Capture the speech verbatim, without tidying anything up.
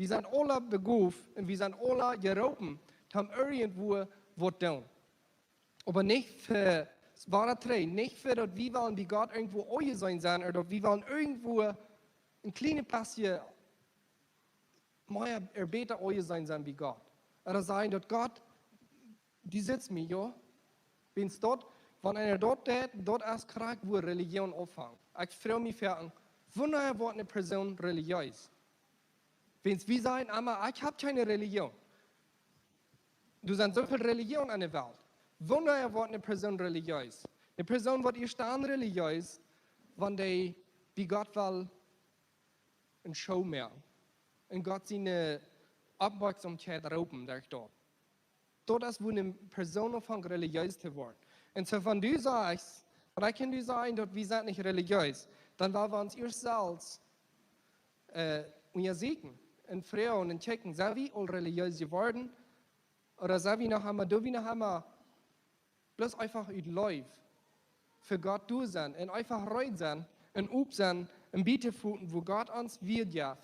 Wie sent aula begoft un wie sent aula jeroopen, toom irjentwua waut doonen. Oba nich fa, wada trigj, nich fa daut wie wellen bie Gott irjentwua aunjeseenen sennen, ooda daut wie wellen irjentwua een kjlienet bät mea ooda bäta aunjeseenen sennen bie Gott. Ooda sajen daut Gott, du sitst mie, jo? Wiels daut, wan eena daut deit, daut es krakjt wua Religion aunfangt. Ekj froag mie foaken, wanea woat eene Persoon religiees? Wiels wie sajen emma, ekj hab kjeene Religion. Doa sent soo väl Religion enne Welt. Wanea woat eene Persoon religiees? Eene Persoon woat ieescht dan religiees, wan dee bie Gott well eene Show moaken. Un Gott siene Oppmoakjsomkjeit roopen derch daut. Daut es wua eene Persoon aunfangt religiees to woaren. Un soo wan du sajchst, wan ekj un du sajen daut wie sent nich religiees, dan well wie ons ieescht selfst, äh, unjasieekjen un froagen un kjikjen, sent wie aul religiees jeworden? Ooda sent wie noch emma, doo wie noch emma bloos eefach ut Leew fa Gott doa sennen un eefach reed sennen un op sennen un bie to foten, wua Gott ons Wieed jeft,